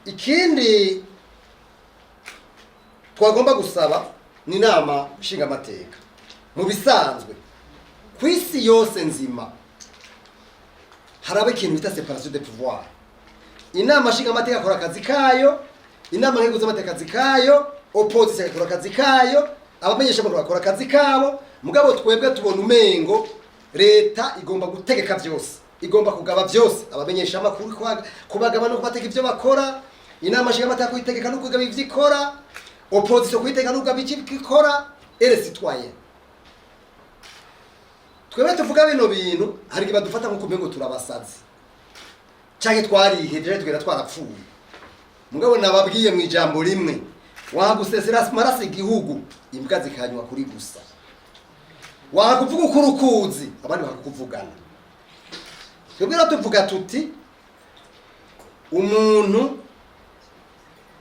Ikindi twagomba gusaba ni inama nshingamateka. Mu bisanzwe, ku isi yose nzima, haraba ikintu bita séparation de pouvoir. Inama nshingamateka akora akazi kayo, inama nkenguzamateka akazi kayo, opposition akora akazi kayo, abamenyeshamakuru bakora akazi kabo. Mugabo twebwe tubona umengo leta igomba gutegeka byose, igomba kugaba byose: abamenyeshamakuru kubagaba no kubategeka ibyo bakora, inama nshingamateka kuyitegeka no kugaba ivyo ikora, opposition kuyitegeka no kugaba icyo ikora, et les citoyens. Twebwe tuvuga bino bintu, hari igihe badufata nko kumengo turabasazi canke twarihevye, canke tugenda twarapfuye. Mugabo nababwiye mu ijambo rimwe: wagusesera amaraso igihugu, imbwa zikanywa kuri gusa. Wakuvuga ukuri ukuzi, abandi bakakuvugana. Twebwe rero tuvuga tuti umuntu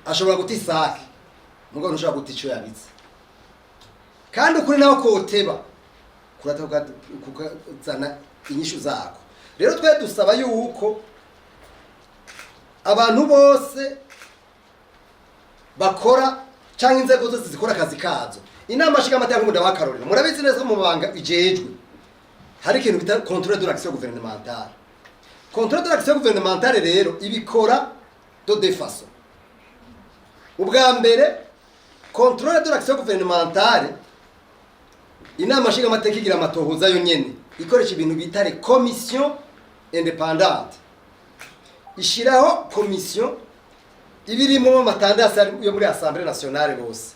ashobora guta isake, mugabo ntushobora guta ico yabitse. Kandi ukuri naho koteba kurata kukazana inyishu zako. Rero twe dusaba yuko abantu bose bakora canke inzego zose zikora akazi kazo. Inama nshingamateka, nk'ubu ndabakarorero, murabizi neza ko mu mabanga ijejwe hari ikintu bita contrôle de l'action gouvernementale. Contrôle de l'action gouvernementale rero ibikora de deux façons. Ubwa mbere, contrôle de l'action gouvernementale, inama nshingamateka igira amatohoza yo nyene, ikoresha ibintu bita les commissions indépendantes. Ishiraho commission ibirimo ama tendances yo muri Assemblée nationale bose.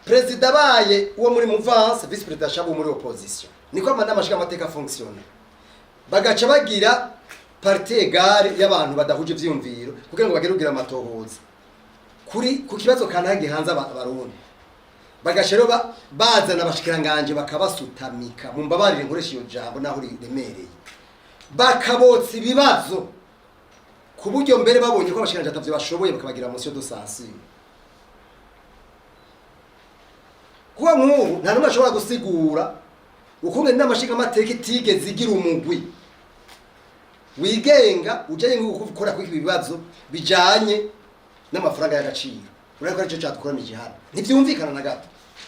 Perezida abaye uwo muri mouvance, vice président ashaba uwo muri opposition. Niko amanama nshingamateka fonctionne. Bagaca bagira partie égale y'abantu badahuje ivyiyumviro, kugira ngo bagere kugira amatohoza kuri ku kibazo kanaka gihanze Abarundi. Bagaca rero bazana abashikiranganje bakabasutamika, mu mbabarire nkoresha iyo jambo naho riremereye, bakabotsa ibibazo ku buryo mbere babonye ko abashikiranganje atavyo bashoboye, bakabagira motion de censure. Kuba nk'ubu nta n'umwe ashobora gusigura ukungene inama nshingamateka itigeze igira umugwi wigenga ujanye nko gukora kuri ibi bibazo bijanye n'amafaranga y'agaciro. Urabona ko aricyo cyadukoranije hano. Ntibyumvikana na gato,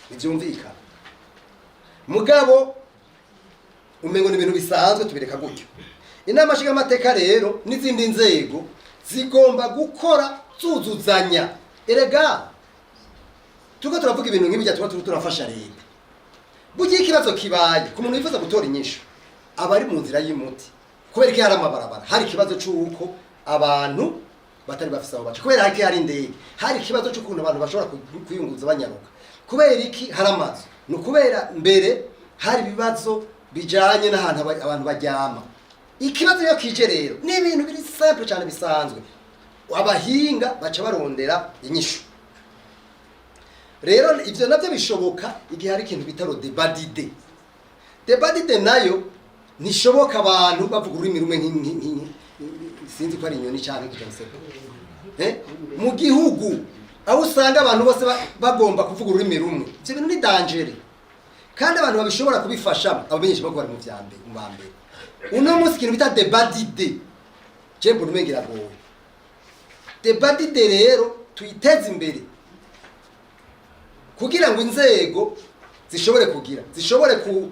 ntibyumvikana. Mugabo umengo ni ibintu bisanzwe, tubireka gutyo. Inama nshingamateka rero n'izindi nzego zigomba gukora zuzuzanya. Erega turiko turavuga ibintu nk'ibijya, tuba turiko turafasha leta. Burya iyo ikibazo kibaye, ku muntu wifuza gutora inyishu, aba ari mu nzira y'umuti. Kubera ko hari amabarabara, hari ikibazo c'uko abantu batari bafise aho baca. Kubera ko hari indege, hari ikibazo c'ukuntu abantu bashobora kwiyunguruza banyaruka. Kubera iki hari amazu? Ni ukubera mbere hari ibibazo bijanye n'ahantu abantu baryama. Ikibazo iyo kije rero, ni ibintu biri simple cyane, bisanzwe, abahinga baca barondera inyishu. Rero ivyo navyo bishoboka igihe hari ikintu bita débat d'idées. Débat d'idées nayo ntishoboka abantu bavuga ururimi rumwe sinzi ko ari inyoni canke ikijanseko. Mu gihugu aho usanga abantu bose bagomba kuvuga ururimi rumwe, ivyo bintu ni danger. Kandi abantu babishobora kubifashamo, abamenyesha bako bari mu vya mbere, mu ba mbere. Uno munsi ikintu bita débat d'idées, je mbona umenga iragoye. Débat d'idées rero tuyiteze imbere kugira ngo inzego zishobore kugira, zishobore ku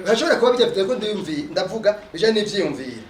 hashobore kuba bijya ko ndiyumviye, ndavuga bijanye n'ivyiyumviro.